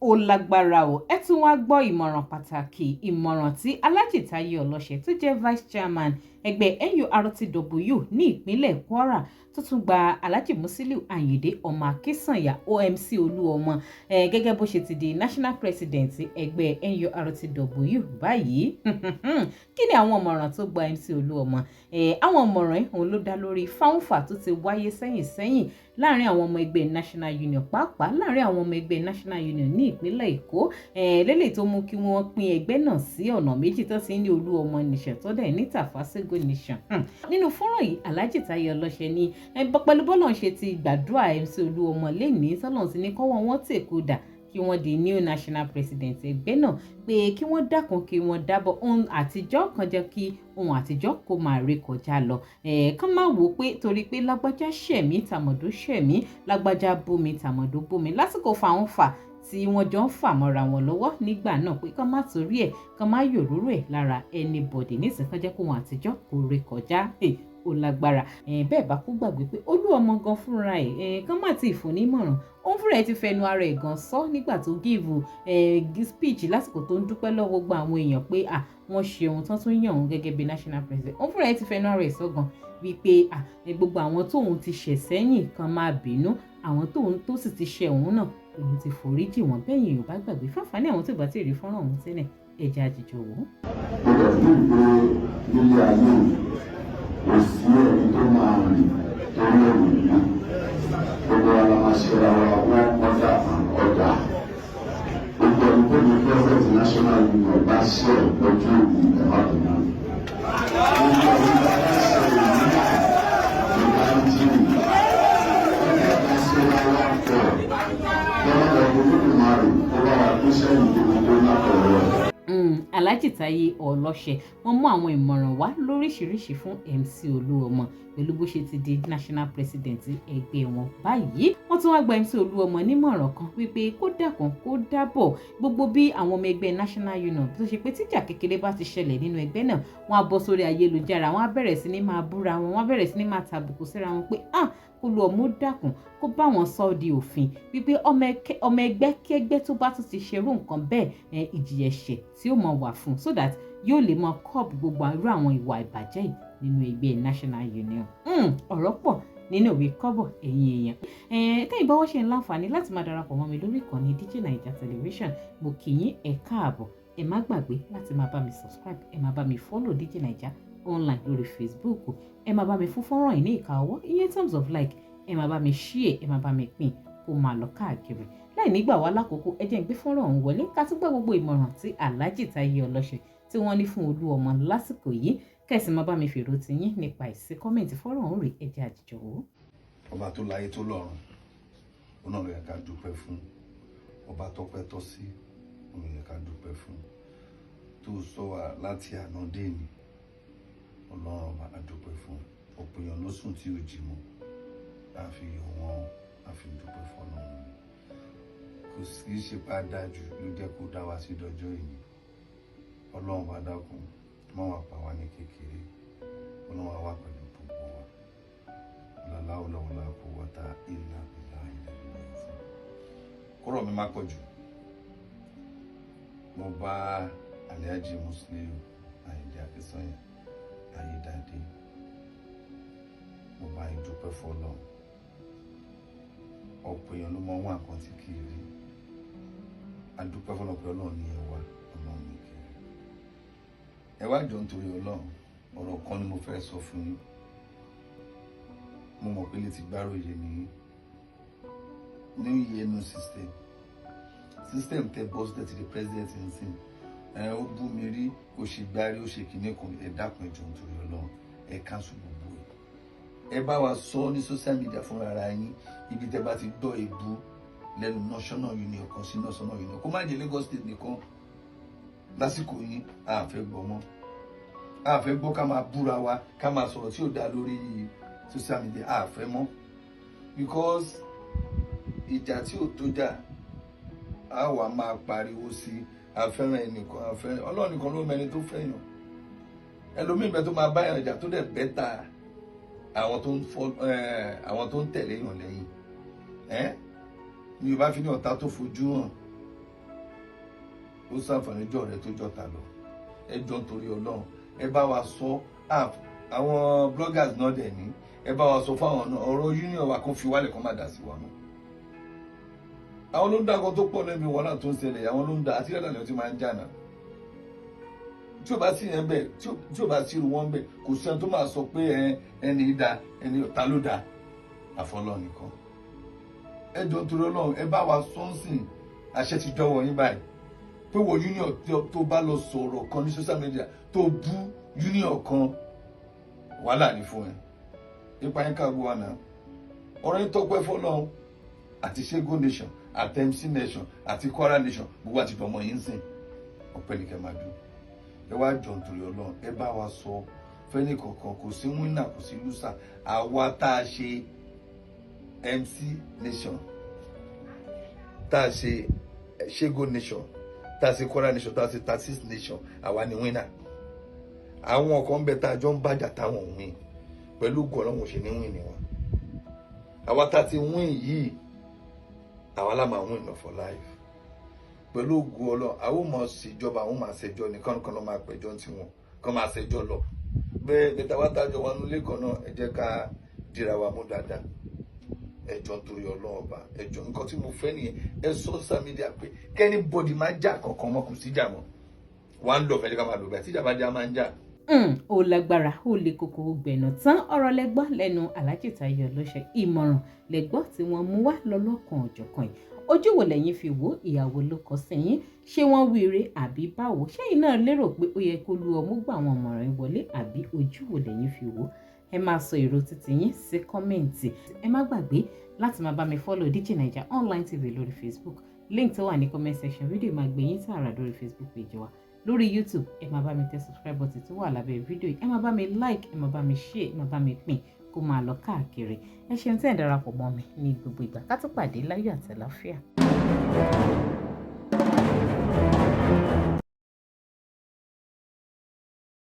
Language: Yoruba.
Ó lágbára o. Ẹ tún wá gbọ́ ìmọ̀ràn pàtàkì, ìmọ̀ràn tí Alhaji Taye Ọlọ́ṣẹ́ tó jẹ́ vice chairman ẹgbẹ́ NURTW ní ìpínlẹ̀ Kwara, tó tún gba Alhaji Musiliu Ayinde ọmọ Akínsànyà, OMC Olúọmọ, gẹ́gẹ́ bó ṣe ti di national president ẹgbẹ́ NURTW báyìí. Kí ni àwọn ìmọ̀ràn tó gba MC Olúọmọ? Àwọn ìmọ̀ràn òun ló dá lórí fáńfà tó ti wáyé sẹ́yìn sẹ́yìn láàrin àwọn ọmọ ẹgbẹ́ National Union, pàápàá láàrin àwọn ọmọ ẹgbẹ́ National Union ní ìpínlẹ̀ Èkó, lélẹ̀ tó mú kí wọ́n pín ẹgbẹ́ náà sí ọ̀nà méjì, tó ti ní Olúọmọ nation, tó dẹ̀ ní Tàfàṣégò nation. Nínú fọ́nrán yìí, Alhaji Taye Ọlọ́ṣẹ́ ní pẹ̀lú bọ́lọ̀ ń ṣe ti gbàdúrà MC Olúọmọ lẹ́nìí, tọ́lọ́run ti ní kọ́wọ́ wọn tèkó dà kí wọ́n di new national president ẹgbẹ́ náà, pé kí wọ́n dákun, kí wọ́n dábọ̀, ohun àtijọ́ kan jẹ́ kí ohun àtijọ́ kó máa ré kọjá lọ. Kán má wò ó pé torí pé lágbájá ṣẹ̀mí, tàmọ̀dó ṣẹ̀mí, lágbájá bómi, tàmọ̀dó bómi lásìkò fàwọn fà tí wọ́n jọ ń fà mọ́ra wọn lọ́wọ́ nígbà náà, pé kán má torí ẹ̀ kán má yòróró ẹ̀ lára anybody nísìnyí, kán jẹ́ kó ohun àtijọ́ kó ré kọjá. Ó lágbára. Bẹ́ẹ̀ bá kú gbàgbé pé Olúọmọ gan fúnra ẹ̀, kán má ti fún nímọ̀ràn, òun fúnra ẹ̀ ti fẹnu ara ẹ̀ gan sọ nígbà tó give speech lásìkò tó ń dúpẹ́ lọ́wọ́ gbogbo àwọn èèyàn pé wọ́n ṣe ohun tán tún yàn òun gẹ́gẹ́ bí national president. Òun fúnra ẹ̀ ti fẹnu ara ẹ̀ sọ gan wípé gbogbo àwọn tóun ti ṣẹ̀ sẹ́yìn kan máa bínú, àwọn tóun tó sì ti ṣẹ̀ òun náà, òun ti foríjì wọ́n. Bẹ́ẹ̀ yẹn ò bá gbàgbé fáfání àwọn tó bá ti rí fọ́nrán òun tẹ́lẹ̀, ẹja àjèjọ wò ó. Mo dẹ̀ fi pé nílé ayé, kò sí ẹni tó máa rìn torí ẹ̀rù nínú. Gbogbo wa la máa ṣe ra wa one order and order. Gbogbo ẹni tó ní president National Union bá ṣe lọ́jọ́ òní, ẹ̀ má bínú. Gbogbo ẹni bá bá ṣe èyí náà, ìdáríjì ẹni bá ṣe ra wa pọ̀ lọ́wọ́ Olódùmarè kó bá wa gbé sẹ́yìn débi tó lápẹ̀rẹ̀ rẹ̀. Alhaji Taye Ọlọ́ṣẹ́, wọ́n mú àwọn ìmọ̀ràn wá lóríṣiríṣi fún MC Olúọmọ pẹ̀lú bó ṣe ti di national president ẹgbẹ́ wọn báyìí. Wọ́n tún wá gba MC Olúọmọ nímọ̀ràn kan wípé kó dákun, kó dábọ̀, gbogbo bí àwọn ọmọ ẹgbẹ́ National Union tó ṣe pé tíjà kékeré bá ti ṣẹlẹ̀ nínú ẹgbẹ́ náà, wọ́n á bọ́ sórí ayélujára, wọ́n á bẹ̀rẹ̀ sí ní máa búra wọn, wọ́n á bẹ̀rẹ̀ sí ní máa tàbùkù síra wọn, pé kó lu ọmọ dákun, kó bá wọn sọ ọ́ di òfin wípé ọmọ ẹgbẹ́ kẹ́gbẹ́ tó bá tún ti ṣerú nǹkan bẹ́ẹ̀, ìjìyà ẹ̀ṣẹ̀ tí ó mọ̀ wà fún, so that yóò lè mọ curb gbogbo irú àwọn ìwà ìbàjẹ́ yìí nínú ẹgbẹ́ National Union. Ọ̀rọ̀ pọ̀ nínú ìwé kọ́bọ̀, ẹ̀yin èèyàn. Tẹ́yìn bá wọ́n ṣe ń láǹfààní láti máa darapọ̀ mọ́ mi lórí ìkànnì DJ Naija Television, mo kì í ẹ káàbọ̀. Ẹ má gbàgbé láti máa bá mi subscribe, ẹ máa bá mi follow DJ Naija Online lórí Facebook, ẹ máa bá mi fún fọ́nrán yìí ní ìka ọwọ́, ìyẹn thumbs up like, ẹ máa bá mi share, ẹ máa bá mi pín kó máa lọ káàkiri. Láì nígbà wá lákòókò, ẹ jẹ́ n gbé fọ́nrán ọ̀hún wọlé ká tún gbọ́ gbogbo ìmọ̀ràn tí Alhaji Taye Ọlọ́ṣẹ́ tí wọ́n ní fún Olúọmọ lásìkò yìí, kẹ̀sì máa bá mi fèrò tiyín nípa ìsí comment fọ́nrán ọ̀hún rèé. Ẹ jẹ́ àjìjọ wò ó. Ọba tó láyé tó lọ́run, òun náà ló yẹ ká dúpẹ́ fún. Ọba tọ́pẹ́ tọ́ sí, òun ló yẹ ká dúpẹ́ fún, tó sọ wá láti àná dé ní. Ọlọ́run ọba, a dúpẹ́ fún. Ọ̀pọ̀ èèyàn ló sùn tí ò jí mọ́. A fi yọ̀ wọ́n, a fi dúpẹ́ fún Ọlọ́run. Kò sí ṣe bá dájú ló jẹ́ kó dá wa sí dọjọ́ ìní. Ọlọ́run bá dákun, má wàá pa wá ní kékeré. Ọlọ́run á wà pẹ̀lú gbogbo wa. Lọ́láwọ́lọ́wọ́lá kó wọ́ta ìlà ìlà ìlà ìlà. Kọ́rọ̀ mi má pọ̀ jù. Mo bá Alhaji Musiliu Ayinde Akínsànyà Ayédáadé, mo bá yín dúpẹ́ fọlọ́run. Ọ̀pọ̀ èèyàn ló mọ wọn àkàn tí kì í rí. A dúpẹ́ fọlọ́run pé Ọlọ́run ní ẹ wá, Ọlọ́run ní kí ẹ wá jọ. Nítorí Ọlọ́run, ọ̀rọ̀ kan ni mo fẹ́ sọ fún yín. Mo mọ̀ pé létí gbáròyè ní new year, new system. System tẹ bọ́ sí tẹ̀tí di president nsìn ẹ, ó bú mi rí, ó ṣe gbárí, ó ṣe kinní kan. Ẹ dákun, ẹ jọ̀ọ́, nítorí Ọlọ́run, ẹ cancel gbogbo ẹ. Ẹ bá wa sọ ní social media fúnra ara yín, ibi tẹ bá ti gbọ́ èébú lẹ́nu National Union kan sí National Union, kó má jẹ́ Lagos State nìkan lásìkò yín. A fẹ́ gbọ́ mọ́, a fẹ́ gbọ́ ká máa búra wa, ká máa sọ̀rọ̀ tí ò dá lórí social media. A fẹ́ mọ́, because ìjà tí ò tó jà, a wà máa pariwo sí afẹ́ràn ẹnìkan, afẹ́ràn Ọlọ́run nìkan ló mẹni tó fẹ́yàn. Ẹlòmíì bẹ́ẹ̀ tó máa bá yàn jà tó dẹ̀ better àwọn tó ń fọ, àwọn tó ń tẹ̀lé yàn lẹ́yìn ẹ́ ní Yorùbá fi ní ọ̀tá tó fojú hàn. Ó ṣàǹfààní jọ rẹ tó jọta lọ. Ẹ jọ nítorí Ọlọ́run, ẹ bá wa sọ. Àwọn bloggers náà dẹ̀ ní ẹ bá wa sọ fáwọn náà, ọ̀rọ̀ union wa kó fi wálẹ̀, kó má dà sí wa mọ́. Àwọn ló ń dá kan tó pọ̀ lẹ́bi wọn náà tó ń ṣẹlẹ̀. Àwọn ló ń dá àti ìrẹ́lẹ̀ tí máa ń jà náà. Tí o bá sí yẹn bẹ́ẹ̀, tí o bá sí irú wọn bẹ́ẹ̀, kò sẹ́ni tó máa sọ pé ẹni da, ẹni ta ló da, àfọlọ́ nìkan. Ẹ jọ nítorí Ọlọ́run, ẹ bá wa sọ́nsìn. Àṣẹ ti dọ́wọ́ yín báyìí pé wo union tó bá lọ sọ̀rọ̀ kan ní social media, tó bú union kan, wàhálà ní fún ẹ. Ipa yín ká gbọ́ wa náà. Ọ̀rọ̀ yín tọ́pẹ́ fọlọ́run. Àti Ṣẹ́gun Nation, àti MC Nation, àti Kwara Nation, gbogbo àti tọmọ yín sìn, ọpẹ́ ní kẹ́ máa dùn. Ẹ wá jọ nítorí Ọlọ́run, ẹ bá wa sọ fẹ́ni kọ̀ọ̀kan. Kò sí winner, kò sí loser. Àwa tá a ṣe MC Nation, tá a ṣe Ṣẹ́gun Nation, tá a ṣe Kwara Nation, tá a ṣe 36 Nation, àwa ni winner. Àwọn kan ń bẹ tá a jọ ń bàjà táwọn win. Pẹ̀lú gọ̀ọ́lọ́hún ṣe ní win ni wọn. Àwa tá a ti win yìí, àwa la máa win for life pẹ̀lú ògùn Ọlọ́run. Àwọn ò mọ̀ ṣèjọba, àwọn máa ṣẹjọ́ nìkan kan ló máa pẹ̀jọ́ tiwọn kàn máa ṣẹjọ́ lọ bẹ́ẹ̀ bẹ́ẹ̀. Táwa tájọ wọn nílé kan náà, ẹ jẹ́ ká dira wa mú dáadáa. Ẹ jọ̀ọ́ nítorí Ọlọ́run Ọba, ẹ jọ̀ọ́, nǹkan tí mo fẹ́ nìyẹn. Ẹ sọ social media pé kí anybody máa jà kankan mọ́, kò síjà mọ́. One love, ẹ jẹ́ ká máa lò bẹ́ẹ̀. Tíjà bá jà, máa ń jà. Ó lágbára, ó le koko, ó gbẹ̀nà tán. Ọ̀rọ̀ lẹ́gbọ́ lẹ́nu Alhaji Táyé Ọlọ́ṣẹ́. Ìmọ̀ràn lẹ́gbọ́ tí wọ́n mú wá lọ́lọ́kan òjọ̀kan yìí. Ojú wo lẹ́yìn fi wò? Ìyàwó ló kọ sí yín. Ṣé wọ́n wíire àbí báwo? Ṣẹ́yìn náà lérò pé ó yẹ kó lu ọmú gbà àwọn ọmọràn yìí wọlé, àbí ojú wo lẹ́yìn fi wò? Ẹ máa sọ èrò títí yín sí comment. Ẹ má gbàgbé láti máa bá mi follow DJ Naija Online TV lórí Facebook. Link tó wà ní comment section fídíò máa gbé yín tààrà lórí Facebook page wa. Lórí YouTube, ẹ máa bá mi tẹ subscribe button tó wà lábẹ́ fídíò yìí. Ẹ máa bá mi like, ẹ máa bá mi share, ẹ máa bá mi pín kó máa lọ káàkiri. Ẹ ṣeun tí ẹ ń darapọ̀ mọ́ mi ní gbogbo ìgbà. Ká tó pàdé láyọ̀ àti àlàáfíà.